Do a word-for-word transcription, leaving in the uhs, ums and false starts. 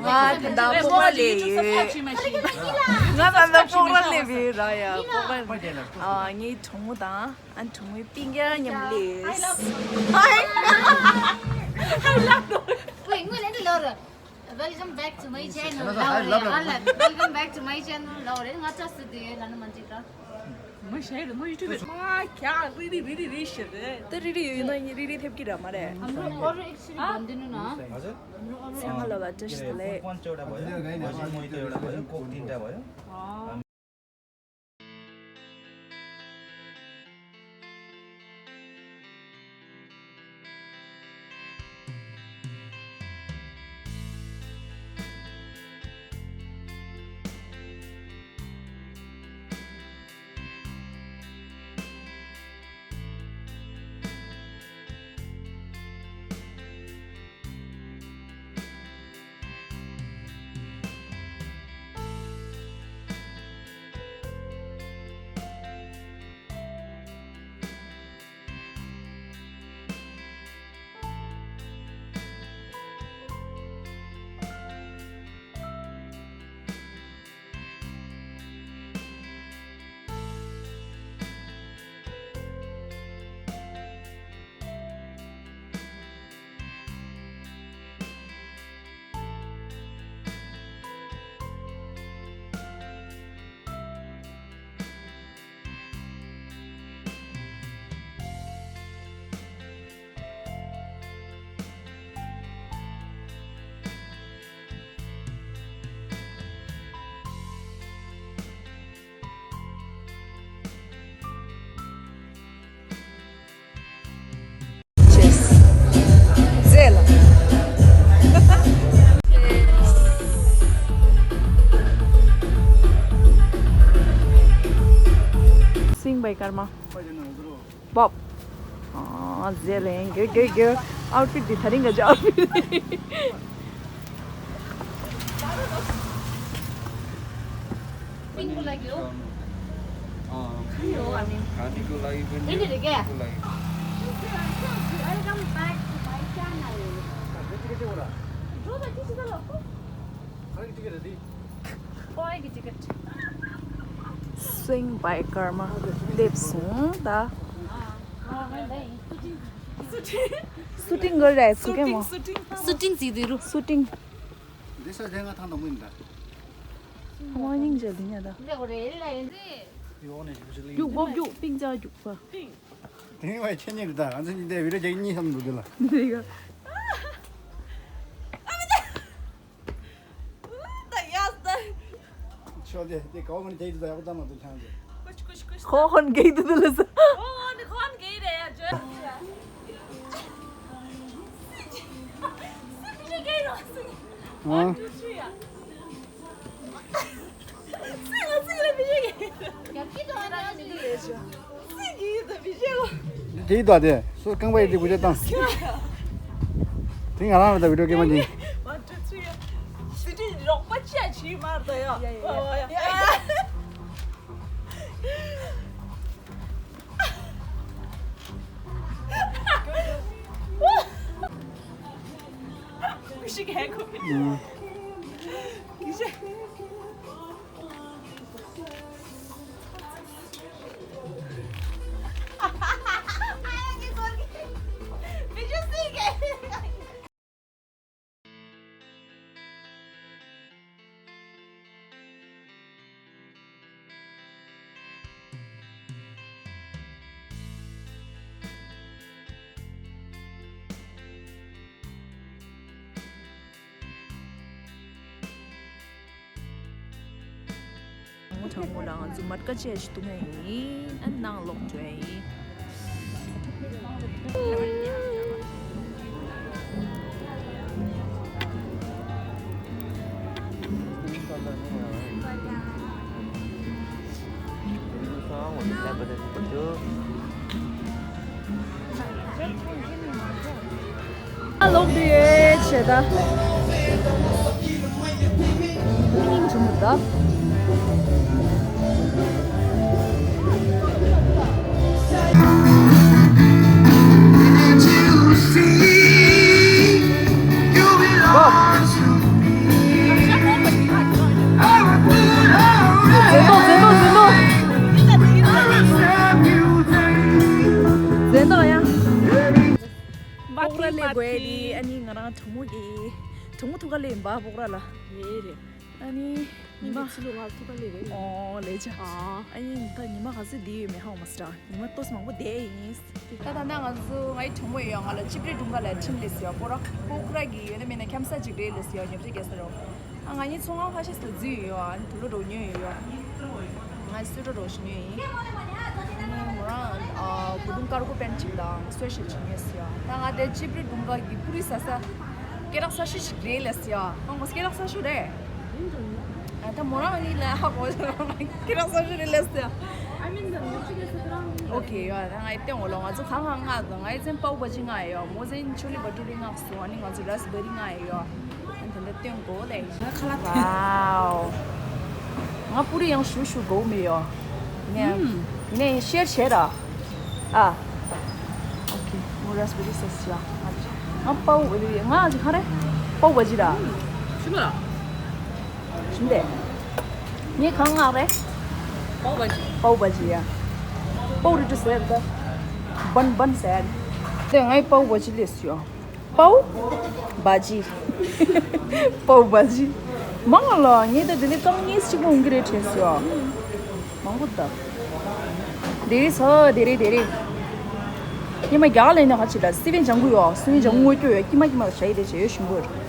ང་ད་ལྟ་སྤོག་ར་ལས་ཡོད། ང་ད་ལྟ་སྤོག་ར་ལས་ཡོད་ར་ཡ། སྤོག་ར། ཨ། ངའི་གྲོགས་མོ་དང་། ཨ། གྲོགས་མོའི་སྤུན་ཀྱག་མཉམ་ལས། Wait, wait, let me lower. Welcome back to my channel. Lower. Welcome back to my channel. Lower. ང་ཅག་སུ་དེ་ལ་ནི་མ་འཇིག་ག་མ་ཤེས་རེད། མ་ཡུ་ཊུབ་མ་ཁྱ་རི་རི་རི་རི་ཤེས་རེད། དེ་རི་རི་ཡོད་ན་རི་རི་ཐེབས་ཀྱི་ར་མ་རེད། I'm not already actually हाँ? बंद नहीं ना। हाँ, सर? ཚང་མ་ལ་བཀྲ་ཤིས་བདེ་ལེགས། कोक पाँच एउटा भयो, हजुर, मोहित मोहित एउटा भयो, कोक तिनटा भयो। རྫས་ལ། སིང་བའི་སྐར་མ། བོབ། ཨ། རྫས་ལ་ཡིན། གྱོ་གྱོ་གྱོ། ཨའུ་ཕིཊ་འདི་ད་རིང་ག་ཅི་ཨའུ་ཕིཊ། पिंक को लगे हो। अँ, खाने को लागि पनि, खाने को लागि। Welcome back to my channel। སིང་བའི་སྐར་མ་སླེབས་སོང་ད། སུ་ཊིང་གི་རེད་སུ་ཀེ་མོ། སུ་ཊིང་ཟིག་དེ་རུ། སུ་ཊིང་། འདི་ས་ལྷན་ང་ཐང་དང་མིན་ད། ཧ་མ་སྙིང་རྗེ་འདི་ཉ་ད། རྒྱུག་པོ་རྒྱུག་པིང་ཅ་རྒྱུག་པ། དེང་བའི་ཁྱེད་གཉིས་རེད་ད། ང་ཚོ་གཉིས་དེ་བི་ཌིའོ་རྒྱག་གཉིས་བསམ་འདུག་དེ་ལ། འདི་ག་ད་ཡ་ད། ཆོ་དེ་དེ་གའོ་མ་ནི་དེ་དུ་ད་ཡག་པོ་ད་མ་འདུག་ཁྱང་དེ། ཁོ་ཧོན་གེ་དུ་དུ་ལ་ས། ཁོ་ཧོན་ཁོ་ཧོན་གེ་རེད་ཡ་ཇོ། ཨ། དེ་ཡི་ད་དེ་སུ་རྐང་པ་ཡི་དེ་བུ་ཆ་བཏང་། དེ་ང་རང་ལ་ད་བི་ཌིའོ་སྐྱེལ་མ་ཉན། མོ་དང་མོ་ལ་ང་ཚོ་མར་ཀ་ཅེ་ཞིག་བཏུང་ཡ་ཡིན། ཨ་ནང་ལོག་འགྲོ་ཡ་ཡིན། ལོག་དུས་ཡོད་བྱས་ད། སྙིང་རྗེ་མོ་ད། གྲོགས་མོ་གི་གྲོགས་མོ་ཐུག་ག་ལེ་ཡིན་པ་སྤོག་ར་ལ། རེད་རེད། ཨ་ནི་ཉི་ཉི་མ་མ་ཕྱི་ལོ་ང་ཐུག་ག་ལེ་རེད། ཨོ་ལེ་ཅ། ཨ་ཨ་ཡིན་ད་ཉི་མ་ག་ཚོད་འདི་ཡོད་མེད་ཧ་གོ་མ་སི་ཏྲ། ཉི་མ་ཏོག་ཙམ་མང་པོ་བསྡད་ཡིན། ད་ད་ལྟ་ང་ཚོ་ངའི་གྲོགས་མོ་ཡོད་ང་ལ་ཅིབ་རི་སྒྲུང་ག་ལ་ཁྲིམས་ལས་སི་ཡོད་སྤོག་ར་སྤོག་ར་གི་ཡོད་ན་མིན་ན་ཁྱམ་ས་ཅིག་རེད་ལས་སི་ཡོད་ཉོབ་ཅིག་རྒྱལ་ས་རོ། ཨ་ང་གཉིས་ཚོང་ཁང་ཁ་ཤས་སུ་འཛུལ་ཡོད་ཨ་ནི་དུག་ལོག་འགྲོ་ཉོས་ཡོད་ཡོད། ང་སུ་ཏྲ་རོ་ཞིག་ཉོས་ཡིན། ཨ་ནི་མོ་རང་ཨ་བུ་དུང་དཀར་པོ་པན་ཅིག་དང་སུ་ཤི་ཅིག་ཉོས་སི་ཡོད། ད་ང་དེ་ཅིབ་རི་སྒྲུང་ག་གི་པུ་རི་ཟ་ས་སྐེ་རགས་ས་ཤུ་ཞིག་རེད་ལས་སི་ཡོད། ཨ་ང་སྐེ་རགས་ས་ཤུ་རེད། ཨ་ད་མོ་རང་ཨ་ནི་ལ་ཧ་གོ་སྐེ་རགས་ས་ཤུ་རེད་ལས་སི་ཡོད། ཨོ་ཁེ་ཡོད། ད་ང་ཡི་སྟེང་འོ་ལོ་ང་ཚོ་གང་གང་མངགས་དང་ང་ཡི་ཚན་པའོ་བ་ཇི་མངགས་ཡོད། མོ་ཚན་ཆོ་ལི་བ་ཏུ་རི་མངགས་སོང་། ཨ་ནི་ང་ཚོ་ར་སི་བ་རི་མངགས་ཡོད། ཨ་ནི་ད་ལྟ་སྟོན་གོ་ལེ། ང་ཁ་ལག་ཁ། ཝའོ། ང་པུ་རི་ཡང་ཞུ་ཞུ་གོ་མི་ཡོད། ནས་ཡིན་ནས་ཤེར་བྱེད་ར། ཨ། ཨོ་ཁེ། མོ་ར་སི་བ་རི་ཟ་སི་ཡོད། ང་པའོ་ང་ཅི་ཁ་རེ། པའོ་བ་ཇི་ར། ཤི་མ་ར། ཞིམ་དེ། ངས་གང་མངགས་རེད། པའོ་བ་ཇི། པའོ་བ་ཇི་ཡ། པའོ་རི་ཏུ་ཟེར་ད། བན་བན་ཟེར། དེ་ངའི་པའོ་བ་ཇི་ལས་སུ་ཡོད། པའོ་བ་ཇི། པའོ་བ་ཇི། མང་ལ་ངས་ད་དེ་ནས་རྐང་གཉིས་གཅིག་པོ་འོང་གི་རེད་དྲན་སོང་། མང་པོ་ད། དེ་རེད་ས་དེ་རེད་དེ་རེད། ཉི་མ་རྒྱག་ལས་ནས་ཁ་ཆེ་ལ་སི་པན་ལྗང་གུ་ཡོད། སི་པན་ལྗང་གུ་དངོས་སྐྱོ་ཡོད། ཀྱི་མ་ཀྱི་མ་ལ་ཞ་ཡི་དེ་བྱས་ཡོད་ཞིམ་པོ་རེད།